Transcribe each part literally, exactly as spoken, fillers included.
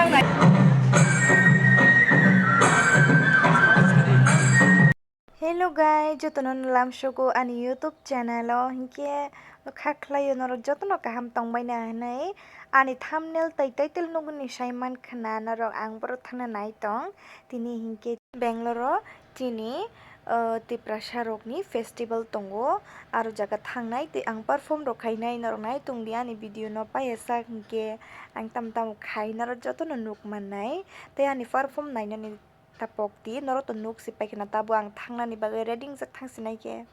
Hello guys, jotono lamsogo ani YouTube channel o, hinkhe kha khlaio norok jotono kaham tongbaina hinwi. Ani thumbnail tei title nugwi sai mankha na norok, ang borok thangna nai tong. Tini hinkhe Bangalore o chini, uh, Tiprasa rokni festival tongo, aro jaga thangnai tei ang perform rok khainai, norok nai tongdi ani video no paiya sak hinkhe ang tam tamo khai norok jotono nuk mannai tei ani perform nainani. Tapok di, norok to nuk si paikha na, tabuk ang thangnani bagwi ready wngjak thang sinai khe.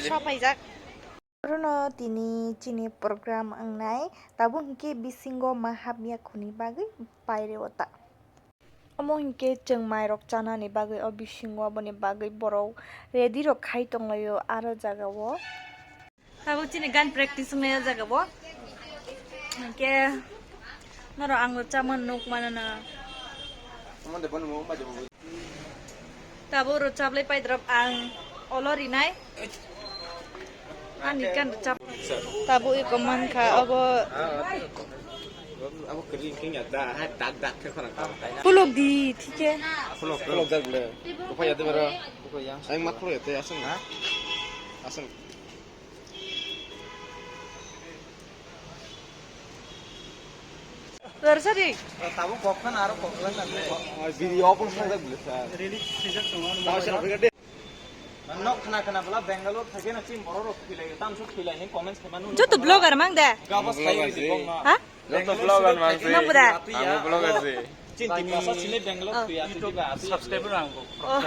Sopaijak. Orono tini chini program wngnai, tabuk hinkhe bisingo ma hapya khuni bagwi paireo ta. Omo hinkhe chwng mairok chanani bagwi o bisingo aboni bagwi borok ready rok khai tonglaio aro jaga o. Tabuk chini gan practice wngnai o jaga o. Hinkhe norok ang chamani nuk mano na. Tabuk oro chablai paidrop ang olo rinai. Ani kan chap. Tabuk iko mankha obo. Abo kering keng ya da, hai dak dak khe khorang kha. Pulok di, thik he. Pulok, pulok jak bole. Upai ya de baro. Upai ya. Ang mat pulok ya te asung. Ha? Asung. Tor sari. Tabuk kok khan aro kok khan na. Video open khlai jak bole sir. Release sijak tongo. Nok khna khna bwla Bangalore thake na chini borok rok thwilai, tamsuk thwilai hin comments khaima nung. Joto vlogger mang de. Gabas khai di bong na. Ha? Joto vlogger mang se. Mang buda. Amo vlogger se. Chin Tiprasa sini Bangalore thwi ati ba ati. Subscriber ang ko. Oh.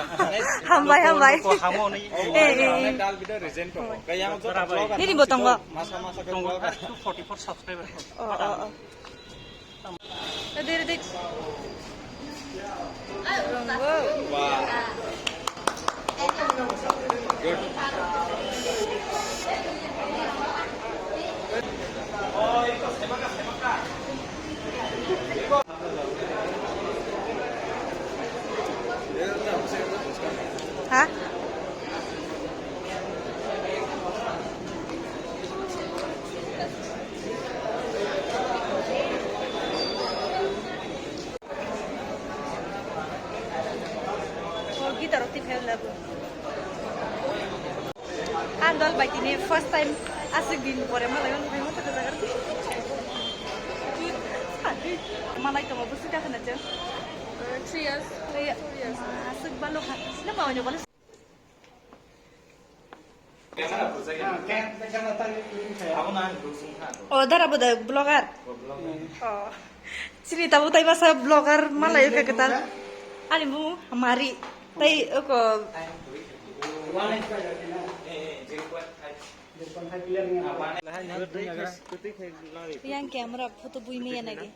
Hambai, hambai. Ko hamo ni. Eh, eh, eh. Dal bida resent ko. Kaya ang joto vlogger. Nini bo tongo. Masa masa ke tongo vlogger. Two forty-four subscriber. Oh, oh, oh. Ready, ready. Ronggo. Ha? O guitar rok tiphai labu. Ang dol bai tini first time aswk din pore malai o nukha mantha jaga. Malai tongo bwswk da khna chwng. Three years. Three years. Four years. Aswk balo kha. Nang ba onyo balo. O dara bo da vlogger. O. Chini tabuk tai masa vlogger malai ka ketal. Ani bu mari. Tai oko. Yang camera photo bui maya nagi.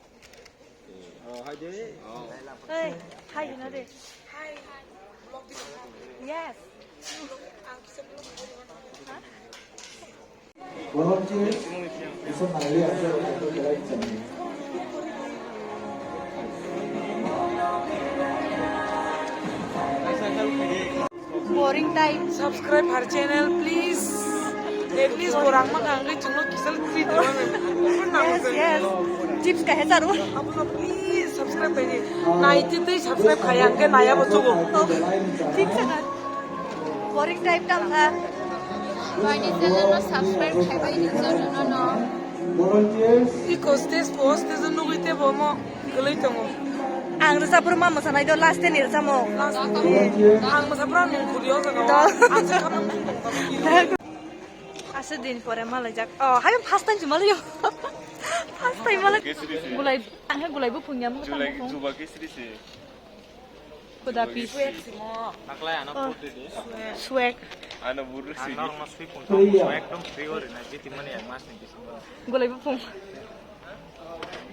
Oh, hi, Jay. Oh. Hey, hi, hino de. Hi. Yes. Volunteers, bisa mari, ada untuk berlakon. Boring time. Subscribe her channel, please. At least borang ma kang kai chungno kisal treat diba. Yes, yes. Chips ka hezar wo. Abono please subscribe kai di. Nai te tei subscribe kai ang ke naya bo chugo. Thik se na. Boring time tam tha. Ani channel no subscribe khai bai ni channel no no. Iko stage post te nugui te bo mo. Kwlwi tongo. Ang rwchapphuru ma mwsanai do, last ni rwchamo. Last ni. Ang mwsaphuru ang nung khuri o jaga o. To. Ang se khamung khuri tongkha. Aswk din pore malaijak. Oh, hayo first time se malaio. First time malai. Kesri se. Gulai, ang hai gulai buphung ya, mwkhang Julai, buphung. Juba kesri se. Khuda pis. Swag simo. Naklai ano Oh. Photo de. Swag. Ano buruk Ang si. Norok no sui pung tong, ekdom free ori na, jiti mani ang mas ni. Gulai buphung.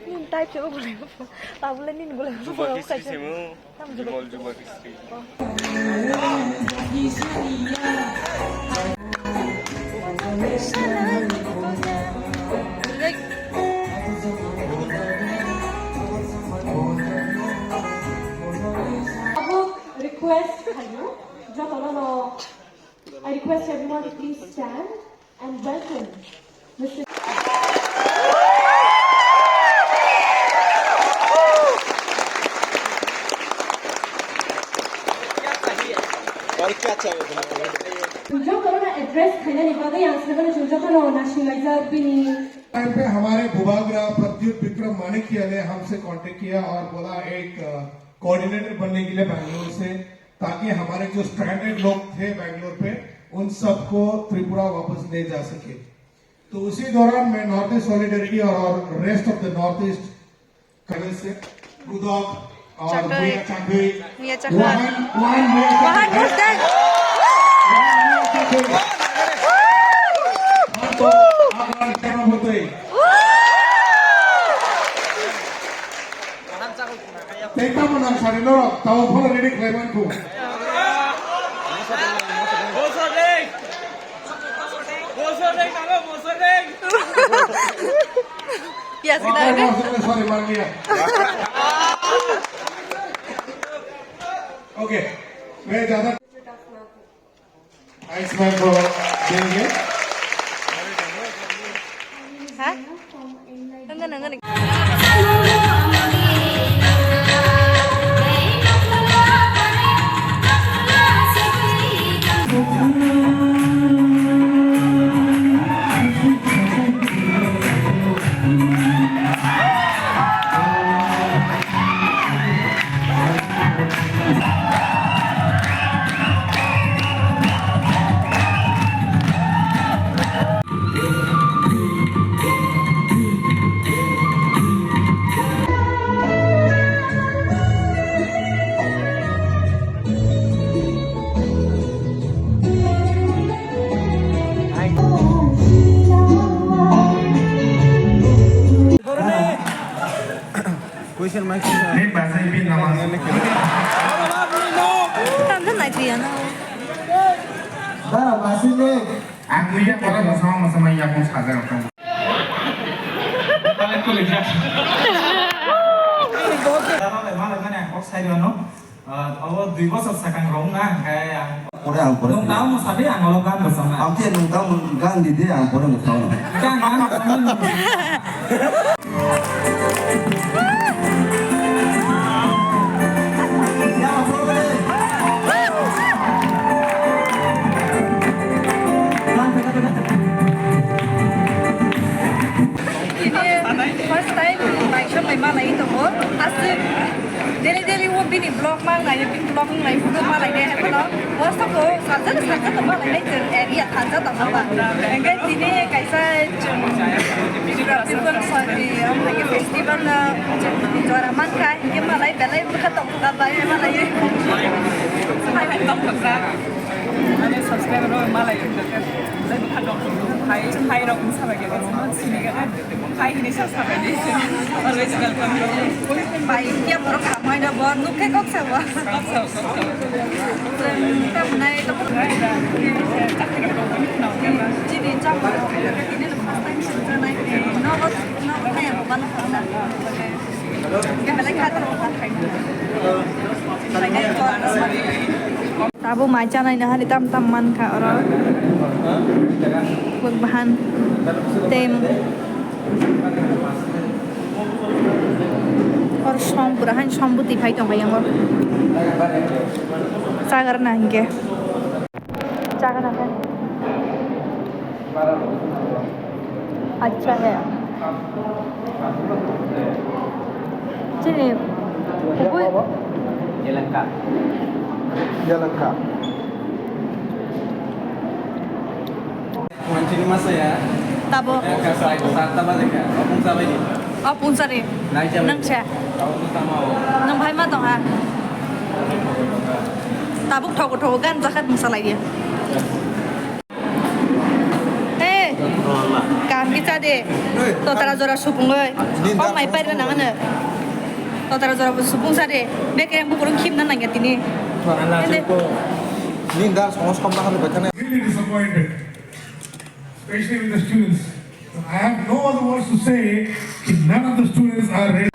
Nini type se gulai buphung. Tabule nini gulai buphung. Juba kisi semu. Tam juba. Jubal juba kisi. Like. Abo record Request khaio, jotono no, I request everyone to please stand and welcome Mister Jotono no address khainani bagwi ang sakano chwng jotono nasinglai jak bini. Time पे हमारे बुबागरा प्रद्युत विक्रम माणिक्य ने हमसे कांटेक्ट किया और बोला एक कोऑर्डिनेटर बनने के लिए बैंगलोर से, ताकि हमारे जो स्ट्रैंडेड लोग थे बैंगलोर पे, उन सबको त्रिपुरा वापस ले जा सके। तो उसी दौरान मैं नॉर्थ ईस्ट सॉलिडरिटी और rest of the north east college से रुदक और Chakri. भूया चाकरी, भूया चाकरी. वाहन, वाहन भूया वाहन चाकरी. भूया चाकरी. वाहन भूया चाकरी. हाँ, तो आप लोग क्या नाम होते हैं? Tei tamo nang sari norok, tamo phano ready khlai mankho. Mosodeng! Mosodeng! Mosodeng, tamo mosodeng! Yes, Sorry, sorry, sorry, man liya. Okay, मैं ज्यादा Thanks, man, for being here. Ha? Nunggu, nunggu, nunggu. Question mic. Ni bazai bin nama. Tanda nai tiya na. Dara masih ni. Ang ni ya orang sama sama ya pun saja orang. Kalian tuh lihat. Dara le mana mana kok saya no. Ah, abo dui bosor sakang rok na, hingke ang Pore ang pore. Nung tamo sabi ang olo gan bosong na. Ang khe nung tamo gan di de, ang pore nung tamo. Gan, gan, gan. Ini first time maisok bai malai tongo. Aswk daily daily o bini vlog ma nai, bini vlog nai photo malai de, haikhe no. Bosok o sajak sajak malai nai chwng area thansa tongo ba. Hingke tini kaisa chwng Tribal People Society, omo hai khe festival no chwng jora mankha, hingke malai belai bwkha tongkha bai malai. Hai hai tongkha. Ani subscriber rok malai wngkha khe, tei bwkha dok hai, hai rok wngsa bai khe, sini khe, hai hinwi sa sa bai di. Always welcome. Bai, kya borok samai da bo, nuk khe kok sa bo. Kok sa, kok sa. Tam nai, tam nai. Chini chak ba, ini first time sini nai. No, no, no, no, no, no, no. Tabuk mai chanai na hani tam tam mankha oro. Bwk bahan tem. Or som pura han som buti phai tong yang or. Chagar na hingke. Chagar na. Acha hai. Chini. Kubui. Yelangka. Yelangka. Manchini masa ya. Tabo. Ya, ka sai, sat ta baje ka. Opung sa bai. Opung sa re. Nai cha bai. Nang cha. Opung sa mau. Nang bhai ma tong ha. Tabuk thogo thogo gan jakat masa lai dia. Hey, kam kita de. Totara jora supung oi. Kok mai pair na nang ano. Totara jora supung sa de. Beke yang bukurung khim na nang ya tini. Ende. Ninda song som na hanu bethane. Really disappointed, especially with the students. I have no other words to say. None of the students are ready.